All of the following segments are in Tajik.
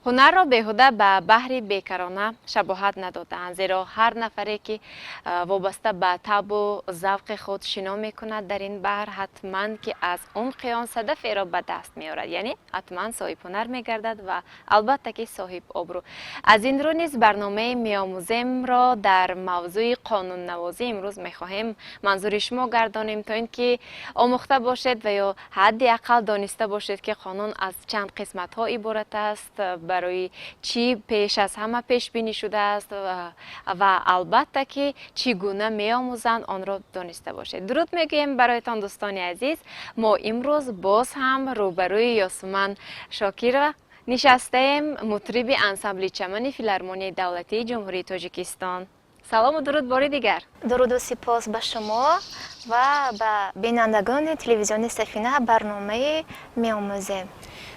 Ҳунарро беҳуда ба баҳри бекарона шабоҳат надодаанд, зеро ҳар нафаре, ки вобаста ба табъу завқи худ шино мекунад дар ин баҳр, ҳатман ки аз умқи он садаферо ба даст меорад, яъне ҳатман соҳибҳунар мегардад ва албатта ки соҳиб обрӯ. Аз ин рӯ низ барномаи «Меомӯземро» дар мавзӯи қонуннавозӣ имрӯз мехоҳем манзури шумо гардонем, то ин ки омӯхта бошед ва ё ҳадди ақал дониста бошед, ки қонун аз чанд қисматҳо иборат аст, барои чӣ пеш аз ҳама пешбинӣ шудааст ва албатта ки чӣ гуна меомӯзанд, онро дониста бошед. Дуруд мегӯем бароятон, дӯстони азиз. Мо имрӯз боз ҳам рӯбарӯи Ёсуман Шокирова нишастаем, мутриби ансамбли «Чамани» Филармонияи давлатии Ҷумҳурии Тоҷикистон. Салому дуруд бори дигар. Дуруду сипос ба шумо ва ба бинандагони телевизиони «Сафина», барномаи «Меомӯзем».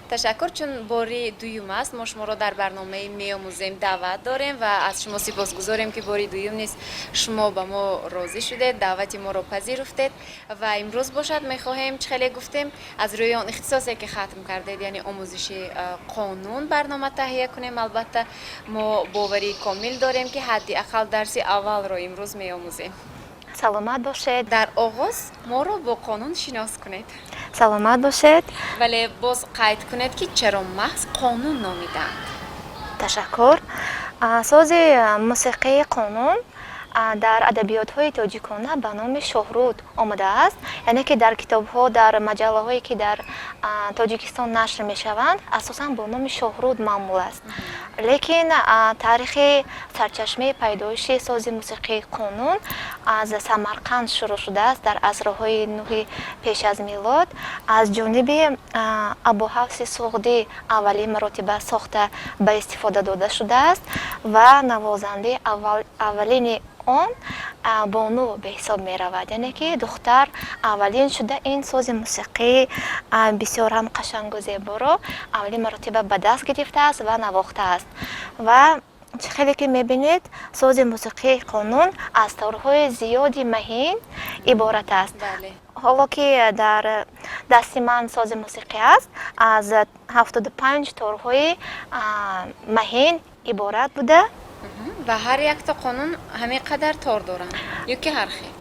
Ташаккур, чун бори дуюм аст мо шуморо дар барномаи «Меомӯзем» даъват дорем ва аз шумо сипосгузорем, ки бори дуюм низ шумо ба мо розӣ шудед, даъвати моро пазируфтед. Ва имрӯз бошад мехоҳем, чӣ хеле гуфтем, аз рӯи он ихтисосе, ки хатм кардед, яъне омӯзиши қонун, барнома таҳия кунем. Албатта, мо боварии комил дорем, ки ҳадди ақал дарси аввалро имрӯз меомӯзем. Саломат бошед. Дар оғоз моро бо қонун шинос кунед. Саломат бошед. Вале боз қайд кунед, ки чаро маҳз қонун номидаанд. Ташаккур. Сози мусиқии қонун дар адабиётҳои тоҷикона ба номи шоҳруд омадааст, яъне ки дар китобҳо, дар маҷаллаҳое, ки дар Тоҷикистон нашр мешаванд, асосан бо номи шоҳруд маъмул аст. Лекин таърихи сарчашмаи пайдоиши сози мусиқии қонун аз Самарқанд шурӯъ шудааст. Дар асрҳои нӯҳи пеш аз милод аз ҷониби Абуҳафси Суғдӣ аввалин маротиба сохта ба истифода дода шудааст ва навозандаи аввалини он бону ба ҳисоб меравад, яъне ки духтар аввалин шуда ин сози мусиқии бисёр ҳам қашангу зеборо аввалин маротиба ба даст гирифтааст ва навохтааст. Ва чӣ хеле ки мебинед, сози мусиқии қонун аз торҳои зиёди маҳин иборат аст. Ҳоло ки дар дасти ман сози мусиқӣ аст, аз 75 торҳои маҳин иборат буда. Ва ҳар якто қонун ҳамин қадар тор доранд ё ки ҳар хел?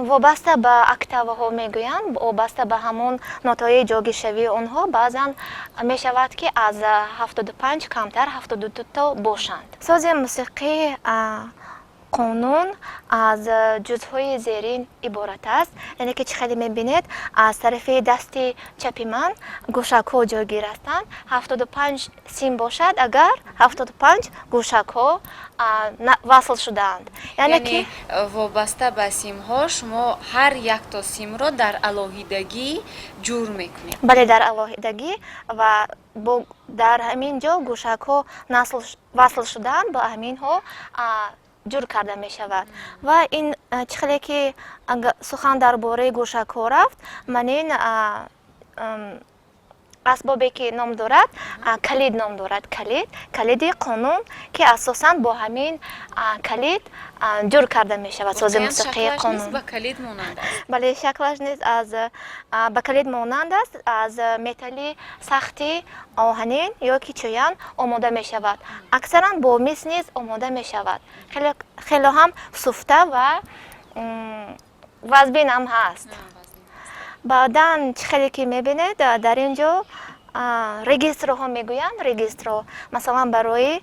Вобаста ба октаваҳо мегӯянд, вобаста ба ҳамон нотаҳои ҷойгиршавии онҳо, баъзан мешавад, ки аз 75 камтар, 72 то бошанд. Сози мусиқӣ қонун аз ҷузъҳои зерин иборат аст, яъне ки чӣ хеле мебинед, аз тарафи дасти чапи ман гӯшакҳо ҷойгир ҳастанд. 75 сим бошад, агар 75 гӯшакҳо васл шудаанд, яъне ки Вобаста ба симҳо шумо ҳар якто симро дар алоҳидагӣ ҷур мекунед? Бале, дар алоҳидагӣ, ва дар ҳамин ҷо гӯшакҳо васл шудаанд, ба ҳаминҳо ҷур карда мешавад. Ва ин чӣ хеле ки сухан дар бораи гӯшакҳо рафт, ман ин асбобе ки ном дорад, калид ном дорад, калиди қонун, ки асосан бо ҳамин калид ҷур карда мешавад сози мусиқии қонун. Ба калид монанд аст. Бале, шаклаш низ аз ба калид монанд аст. Аз металли сахти оҳанин ё ки чӯян омода мешавад, аксаран бо мис низ омода мешавад. Хело ҳам суфта ва вазбин ҳам ҳаст. Баъдан, чӣ хеле ки мебинед, дар ин ҷо регистрҳо мегӯянд. Регистрҳо, масалан, барои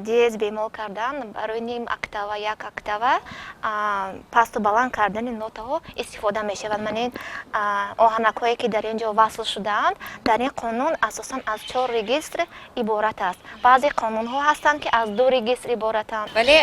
диез, бемол кардан, барои ним октава, як октава пасту баланд кардани нотаҳо истифода мешавад. Ман ин оҳанакҳое, ки дар ин ҷо васл шудаанд, дар ин қонун асосан аз чор регистр иборат аст. Баъзе қонунҳо ҳастанд, ки аз ду регистр иборатанд. Вале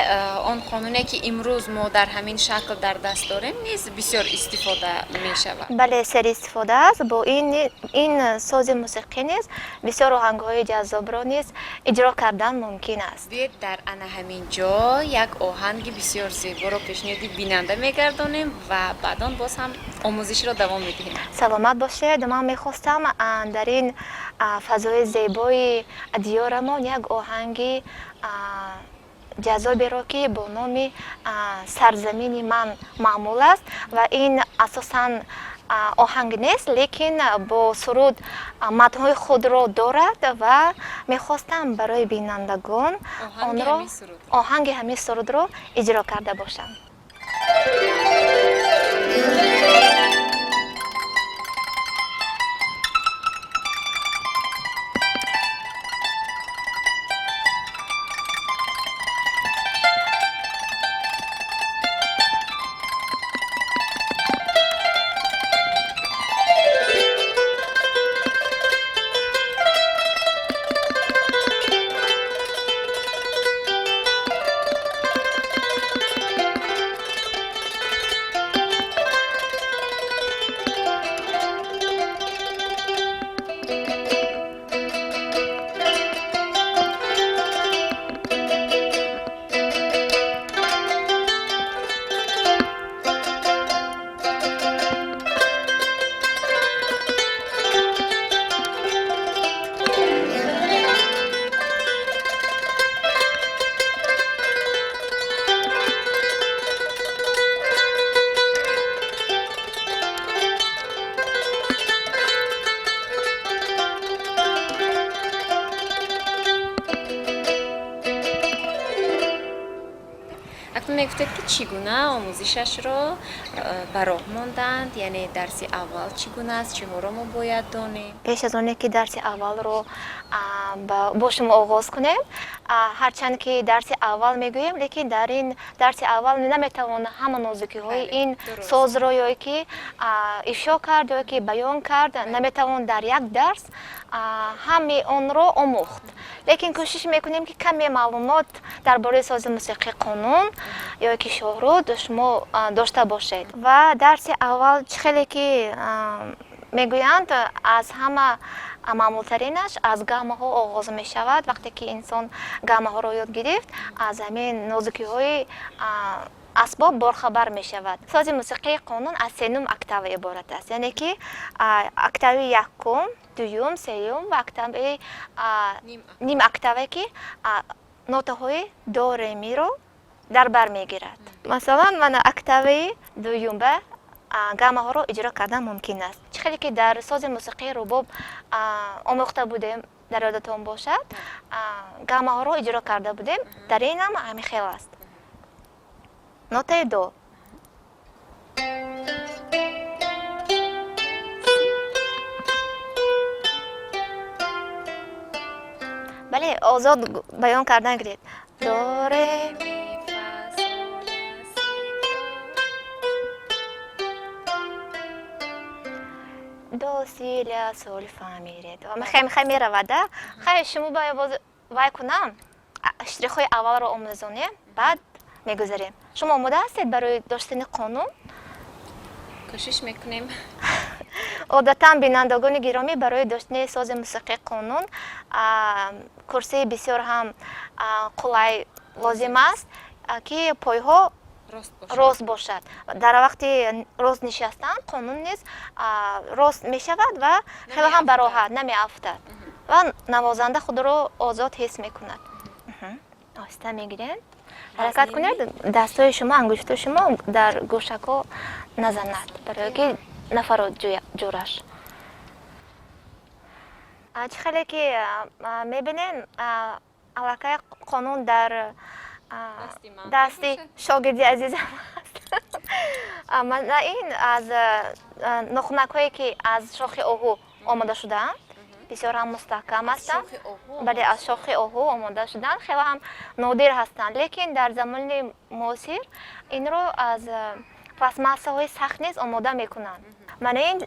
он қонуне, ки имрӯз мо дар ҳамин шакл дар даст дорем, низ бисёр истифода мешавад. Бале, сери истифода аст. Бо ин сози мусиқӣ низ бисёр оҳангҳои ҷаззобро низ иҷро кардан мумкин аст. Биёед, дар ана ҳамин ҷо як оҳанги бисёр зеборо пешниҳоди бинанда мегардонем ва баъдон боз ҳам омӯзишро давом медиҳем. Саломат бошед. Ман мехостам дар ин фазои зебои диёрамон як оҳанги ҷаззоберо, ки бо номи «Сарзамини ман» маъмул аст, ва ин асосан Оҳанг нест, лекин бо суруд матнҳои худро дорад ва мехостам барои бинандагон онро, оҳанги ҳамин сурудро иҷро карда бошам. Акнун мегуфтед, ки чӣ гуна омӯзишашро ба роҳ монданд, яъне дарси аввал чӣ гуна аст, чиҳоро мо бояд донем? Пеш аз оне ки дарси аввалро бо шумо оғоз кунем, ҳарчанд ки дарси аввал мегӯем, лекин дар ин дарси аввал наметавон ҳама нозукиҳои ин созро ё ки ифшо кард, ё ки баён кард. Наметавон дар як дарс ҳамаи онро омӯхт, лекин кӯшиш мекунем, ки каме маълумот дар бораи сози мусиқии қонун ё ки шоҳруд шумо дошта бошед. Ва дарси аввал, чӣ хеле ки мегӯянд, аз ҳама маъмултаринаш аз гаммаҳо оғоз мешавад. Вақте ки инсон гаммаҳоро ёд гирифт, аз ҳамин нозукиҳои асбоб борхабар мешавад. Сози мусиқии қонун аз сенум октава иборат аст, яъне ки октави якум, дуюм, сеюм ва октави ним октаве, ки нотаҳои до, ре, миро дар бар мегирад. Масалан, мана октаваи дуюм ба гаммаҳоро иҷро кардан мумкин аст. Чӣ хеле ки дар сози мусиқии рубоб омӯхта будем, дар ёдатон бошад, гаммаҳоро иҷро карда будем, дар инам ҳамин хел аст. Нотаи до. Бале, озод баён кардан гиред. До, ре, ми, фа, сол, ля, си, до, до, си, ля, сол, фа, ми, ре, до. Хай, хай меравад, да. Хай, шумо бояд боз вай кунам, штрихҳои аввалро омӯзонем, баъд мегузарем. Шумо омода ҳастед барои доштани қонун? Кӯшиш мекунем. Одатан, бинандагони гиромӣ, барои доштани сози мусиқии қонун курсии бисёр ҳам қулай лозим аст, ки пойҳо рост бошад. Дар вақти рост нишастан қонун низ рост мешавад ва хеле ҳам бароҳат намеафтад ва навозанда худро озод ҳис мекунад. Оҳиста мегирем, ҳаракат кунед, дастҳои шумо, ангуштои шумо дар гӯшакҳо назанад, барое ки нафарод ҷураш. Чӣ хеле ки мебинем, аллакай қонун дар дасти шогирди азизам аст. Мана ин аз нохунакҳое, ки аз шохи оҳу омода шудаанд, бисёр ҳам мустаҳкам ҳастанд. Бале, аз шохи оҳу омода шуданд, хеле ҳам нодир ҳастанд, лекин дар замони муосир инро аз пластмассаҳои сахт низ омода мекунанд. Мана ин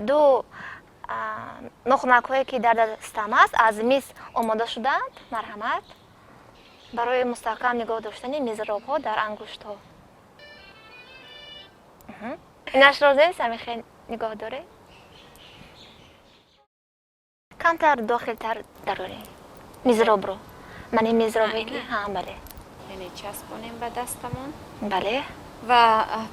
ду нохунакҳое, ки дар дастам аст, аз мис омода шудаанд. Марҳамат, барои мустаҳкам нигоҳ доштани мизробҳо дар ангуштҳо. Инашро нест, ҳамихел нигоҳ доред, камтар дохилтар дарорем мизробро. Мана ин мизробе, ки ҳа, бале. Яъне часпонем ба дастамон? Бале. Ва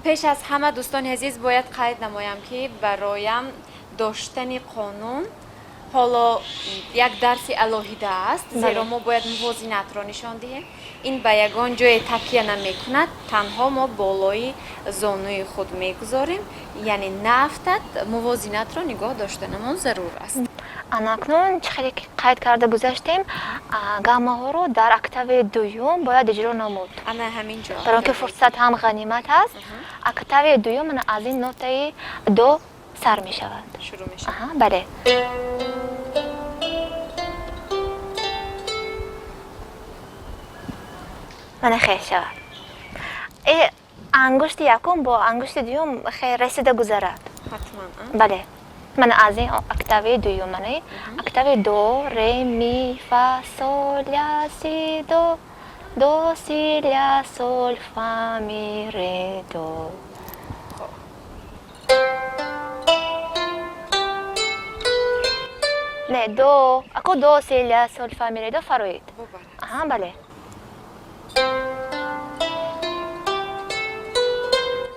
пеш аз ҳама, дӯстони азиз, бояд қайд намоям, ки бароям доштани қонун ҳоло як дарси алоҳида аст, зеро мо бояд мувозинатро нишон диҳем. Ин ба ягон ҷое такя намекунад, танҳо мо болои зонуи худ мегузорем, яъне наафтад, мувозинатро нигоҳ доштанамон зарур аст. Анакнун чӣ хеле ки қайд карда гузаштем, гаммаҳоро дар октави дуюм бояд иҷро намуд. Ана ҳамин ҷо. Барои он ки фурсат ҳам ғанимат аст. Октави дуюм ана аз ин нотаи до сар мешавад. Шурӯъ мешавад. Аҳа, бале. Мана хел шавад. Ангушти якум бо ангушти дуюм хел расида гузарад. Ҳатман, а? Бале. Мана аз ин октави дуюм, мана октави до, ре, ми, фа, сол, ля, си, до, до, си, ля, сол, фа, ми, ре, до. Не, до, ако до, си, ля, сол, фа, ми, ре, до фароид. Бубарад. Аҳа, бале.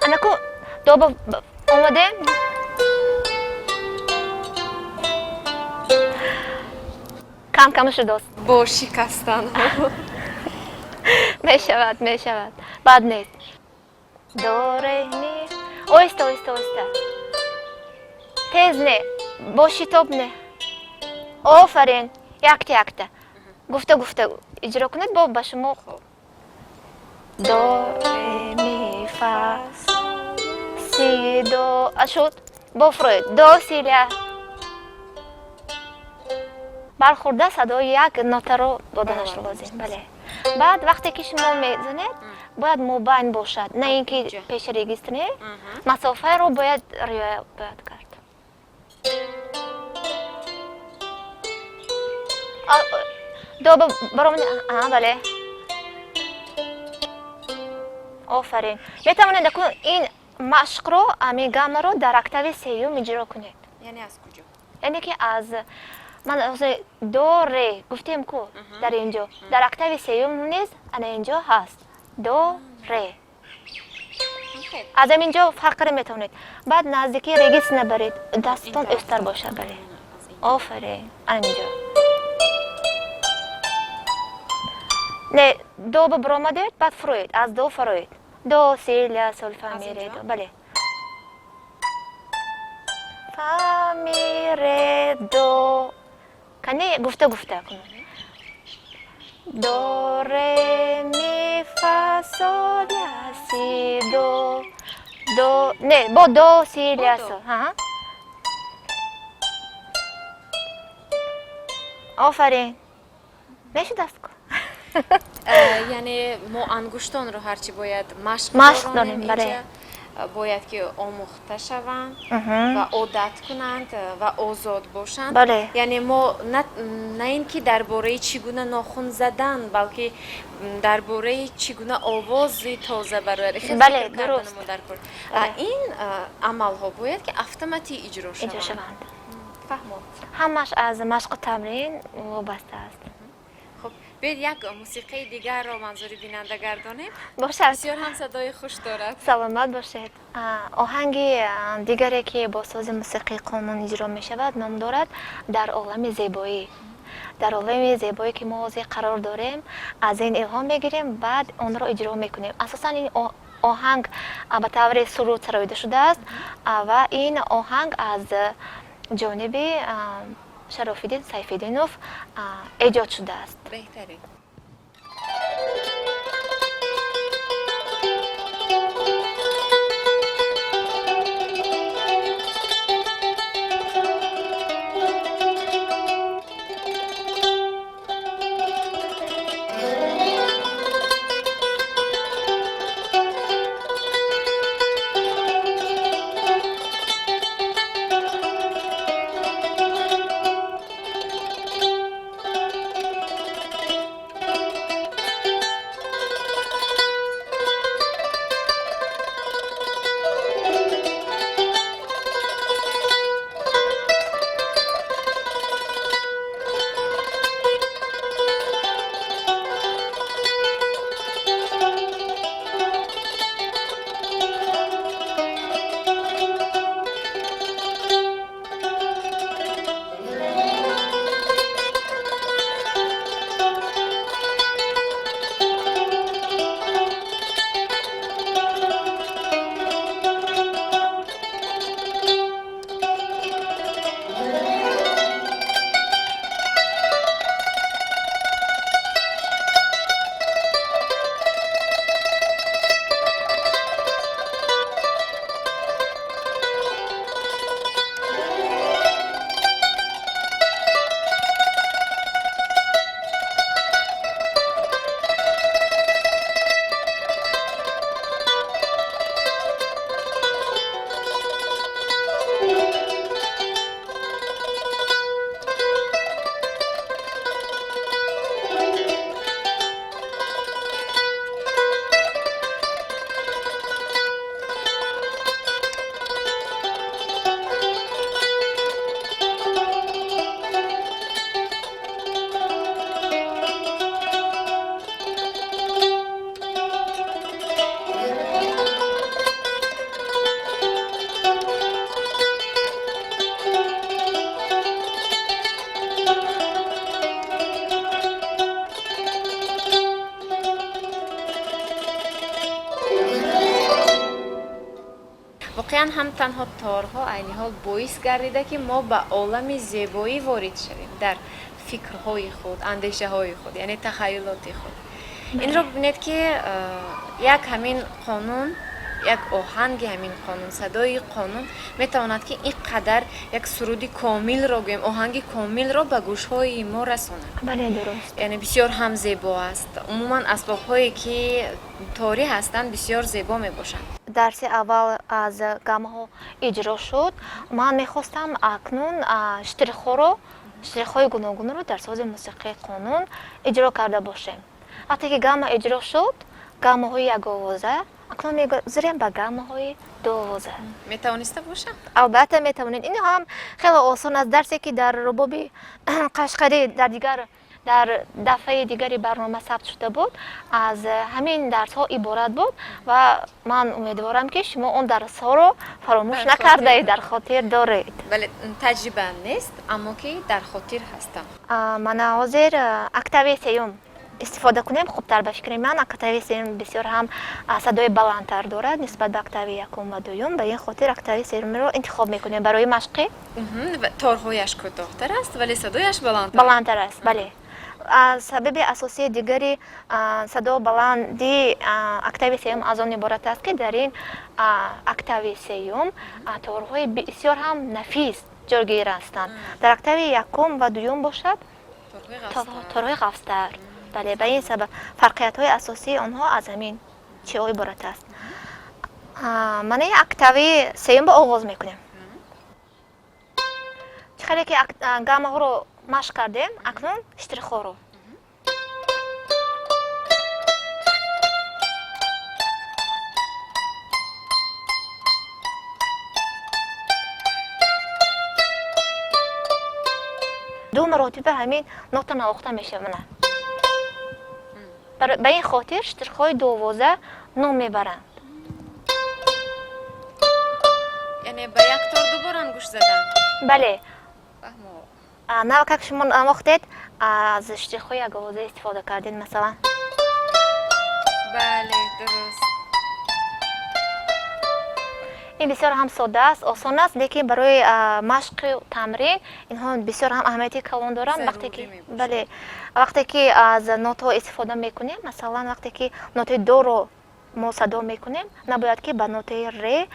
Анаку до ба омадем. Кам кам шудост. Бо шикастанҳо. Мешавад, мешавад. Бад нест. До, ре, ми. Оҳиста, оҳиста, оҳиста. Тез не, бо шитоб не. Офарин, якта якта. Гуфта гуфта иҷро кунед, бо ба шумо. До, ре, ми, фа, си, до. А шуд? Бо фроид. До, си, ля. Бархӯрда садои як нотаро доданаш лозим. Бале. Баъд вақте ки шумо мезанед, бояд мобайн бошад, на ин ки пеши регистр не, масофаро бояд риоя бояд кард. До баромад. А, бале. Офарин. Метавонед акун ин машқро, ами гаммаро дар октави сеюм иҷро кунед. Яъне аз куҷо? Яъне ки аз ман ҳозир до, ре гуфтем ку дар ин ҷо. Дар октави сеюм низ ана ин ҷо ҳаст. До, ре. Аз ҳамин ҷо фарқ карда метавонед. Баъд наздики регистр набаред. Дасттон ӯстар бошад, бале. Офарин, ана ин ҷо. Не, до ба баромадед, баъд фуроед, аз до фароед. До, си, ля, сол, фа, ми, ре, до. Бале. Фа, ми, ре, до. Кани гуфта гуфта кунед. До, ре, ми, фа, сол, ля, си, до. До, не, бо до, си, ля, сол. Аҳа. Офарин. Мешудаст ку? Яъне мо ангуштонро ҳарчи бояд машқ Машқ дорем, дорем, бале. Бояд ки омӯхта шаванд ва одат кунанд ва озод бошанд. Бале. Яъне мо на ин ки дар бораи чӣ гуна нохун задан, балки дар бораи чӣ гуна овози тоза барояд. Хеле Бале, фикр карданамон дуруст. дар кор. Ин амалҳо бояд ки автоматӣ иҷро Иҷро шаванд. шаванд. Фаҳмо. Ҳамаш аз машқу тамрин вобаста аст. Хуб, биёед як мусиқии дигарро манзури бинанда гардонем. Бошад. Бисёр ҳам садои хуш дорад. Саломат бошед. Оҳанги дигаре ки бо сози мусиқии қонун иҷро мешавад, ном дорад «Дар олами зебоӣ». Дар олами зебоӣ ки мо ҳозир қарор дорем, аз ин илҳом мегирем, баъд онро иҷро мекунем. Асосан ин оҳанг ба таври суруд сароида шудааст ва ин оҳанг аз ҷониби Шарофиддин Сайфиддинов эҷод шудааст. Беҳтарин. Воқеан ҳам танҳо торҳо айни ҳол боис гардида, ки мо ба олами зебоӣ ворид шавем дар фикрҳои худ, андешаҳои худ, яъне тахайюлоти худ. Инро бибинед, ки як ҳамин қонун, як оҳанги ҳамин қонун, садои қонун метавонад, ки ин қадар як суруди комилро, гӯем, оҳанги комилро ба гӯшҳои мо расонад. Бале, дуруст. Яъне бисёр ҳам зебо аст. Умуман, асбобҳое ки торӣ ҳастанд, бисёр зебо мебошанд. Дарси аввал аз гаммаҳо иҷро шуд. Ман мехостам акнун штрихҳоро, штрихҳои гуногунро дар сози мусиқии қонун иҷро карда бошем. Вақте ки гамма иҷро шуд, гаммаҳои яковоза, акнун мегузарем ба гаммаҳои дуовоза. Метавониста бошам? Албатта, метавонед. Ин ҳам хеле осон аст. Дарсе ки дар рубоби қашқарӣ дар дафъаи дигари барнома сабт шуда буд, аз ҳамин дарсҳо иборат буд ва ман умедворам, ки шумо он дарсҳоро фаромӯш накардаед, дар хотир доред. Бале, таҷриба нест, аммо ки дар хотир ҳастам. Мана ҳозир октави сеюм истифода кунем хубтар. Ба фикри ман, октави сеюм бисёр ҳам садои баландтар дорад нисбат ба октави якум ва дуюм. Ба ин хотир октави сеюмро интихоб мекунем барои машқӣ. Торҳояш кӯтоҳтар аст, вале садояш баландтар. Баландтар аст, бале. Сабаби асосии дигари садо баланди октави сеюм аз он иборат аст, ки дар ин октави сеюм торҳои бисёр ҳам нафис ҷойгир ҳастанд. Дар октави якум ва дуюм бошад, торҳои ғафзтар. Бале, ба ин сабаб фарқиятҳои асосии онҳо аз ҳамин чиҳо иборат аст. Мана октави сеюм ба оғоз мекунем. Чӣ хеле ки гаммаҳоро машқ кардем, акнун штрихҳоро. Ду маротиба ҳамин нота навохта мешавад. Ба ин хотир штрихҳои дуовоза ном мебаранд. Яъне ба як тор дубор ангушт задан? Бале. Навакак шумо навохтед, аз штрихҳои яковоза истифода кардед, масалан. Бале, дуруст. Ин бисёр ҳам содда аст, осон аст, лекин барои машқи тамрин инҳо бисёр ҳам аҳамияти калон доранд. Вақте ки, бале, вақте ки аз нотҳо истифода мекунем, масалан, вақте ки нотаи доро мо садо мекунем, набояд ки ба нотаи ре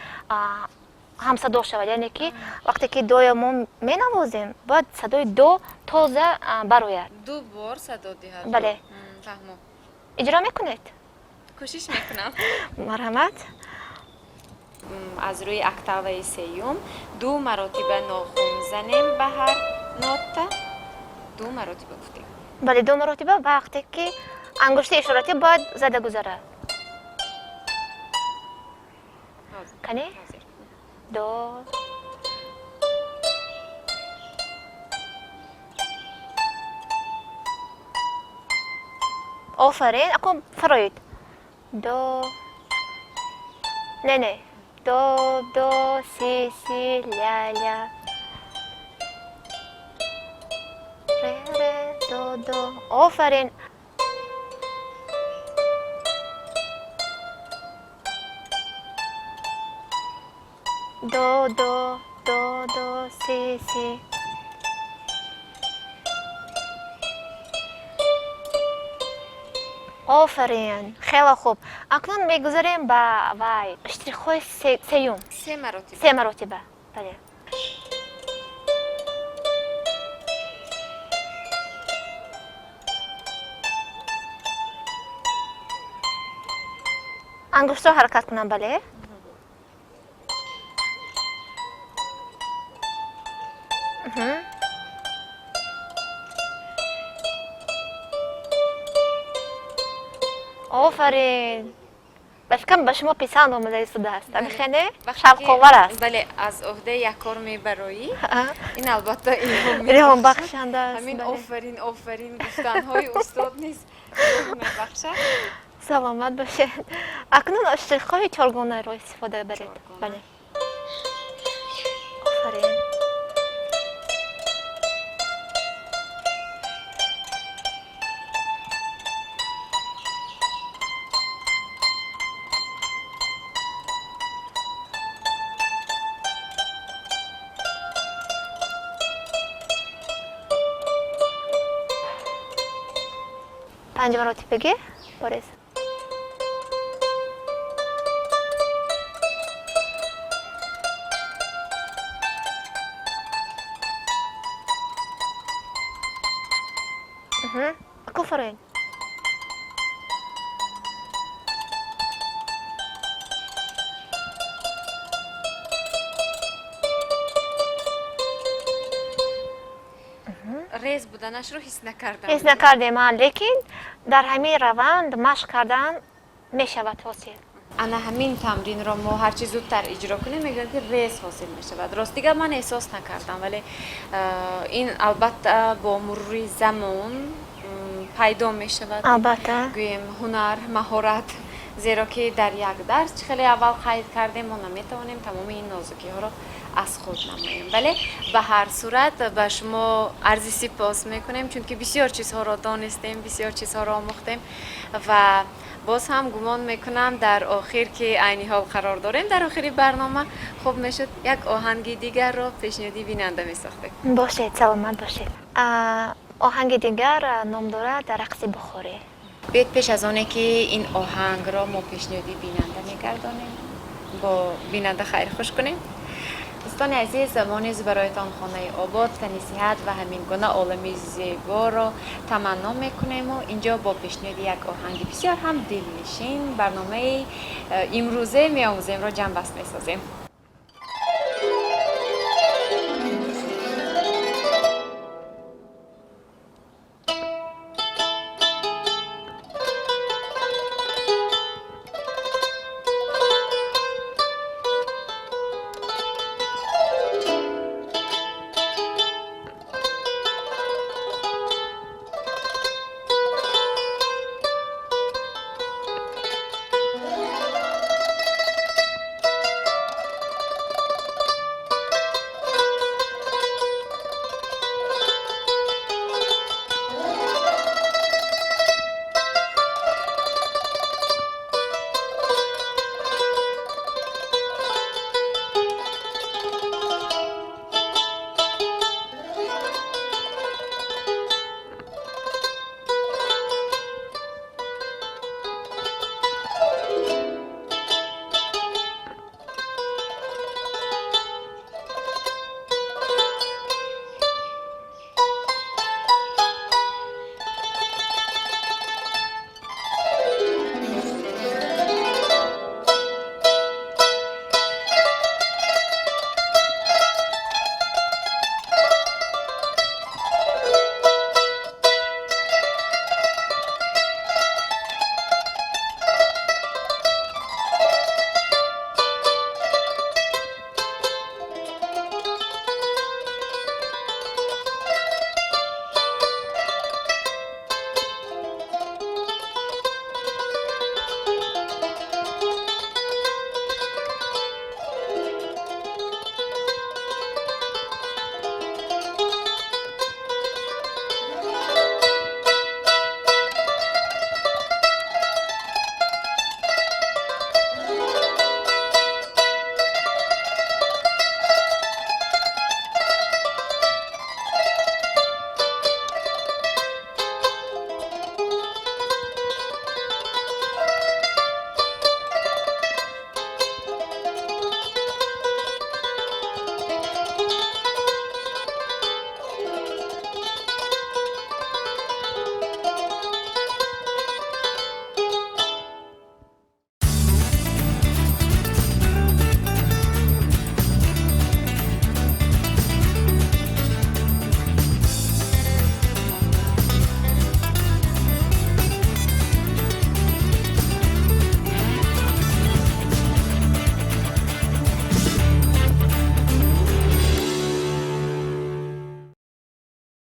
ҳамсадо шавад. Яъне ки вақте ки доя мо менавозем, бояд садои до тоза барояд. Ду бор садо диҳад. Бале. Фаҳмо. Иҷро мекунед? Кӯшиш мекунам. Марҳамат. Аз рӯи октаваи сеюм ду маротиба нохун занем ба ҳар нота. Ду маротиба гуфтем? Бале, ду маротиба, вақте ки ангушти ишоратӣ бояд зада гузарад. Кане, до. Офарин. Акун фароид. До, не, не, до, до, си, си, ля, ля, ре, ре, до, до. Офарин. До, до, до, до, си, си. Офарин, хеле хуб. Акнун мегузарем ба вай, штрихҳои сеюм. Се маротиба. Се маротиба, бале. Ангуштро ҳаракат кунам, бале. Офарин. Ба фикрам, ба шумо писанд омада истодааст, ҳамихене шавқовар аст. Бале, аз ӯҳдаи як кор мебароӣ, ин албатта илҳомбахшанда аст. Ҳамин офарин, офарин гуфтанҳои устод низ мебахшад. Саломат бошед. Акнун штрихҳои чоргонаро истифода баред. Бале, офарин. Панҷ маротибагӣ борез. Офарин. Рез буданашро ҳис накардам. Ҳис накардем, лекин дар ҳамин раванд машқ кардан мешавад ҳосил. Ана ҳамин тамринро мо ҳарчи зудтар иҷро кунем, мегӯям, ки рез ҳосил мешавад. Рост дигар, ман эҳсос накардам, вале ин албатта бо мурури замон пайдо мешавад. Албатта. Гӯем, ҳунар, маҳорат, зеро ки дар як дарс, чӣ хеле аввал қайд кардем, мо наметавонем тамоми ин нозукиҳоро аз худ намоем. Вале ба ҳар сурат ба шумо арзи сипос мекунем, чунки бисёр чизҳоро донистем, бисёр чизҳоро омӯхтем ва боз ҳам гумон мекунам, дар охир, ки айни ҳол қарор дорем дар охири барнома, хуб мешуд, як оҳанги дигарро пешниҳоди бинанда месохтем. Бошед, саломат бошед. Оҳанги дигар ном дорад «Рақси бухорӣ». Биёед, пеш аз оне ки ин оҳангро мо пешниҳоди бинанда мегардонем, бо бинанда хайрхуш кунем. Дӯстони азиз, мо низ бароятон хонаи обод, тани сиҳат ва ҳамин гуна олами зеборо таманно мекунему инҷо бо пешниҳоди як оҳанги бисёр ҳам дилнишин барномаи имрӯзе «Меомӯземро» ҷамъбаст месозем.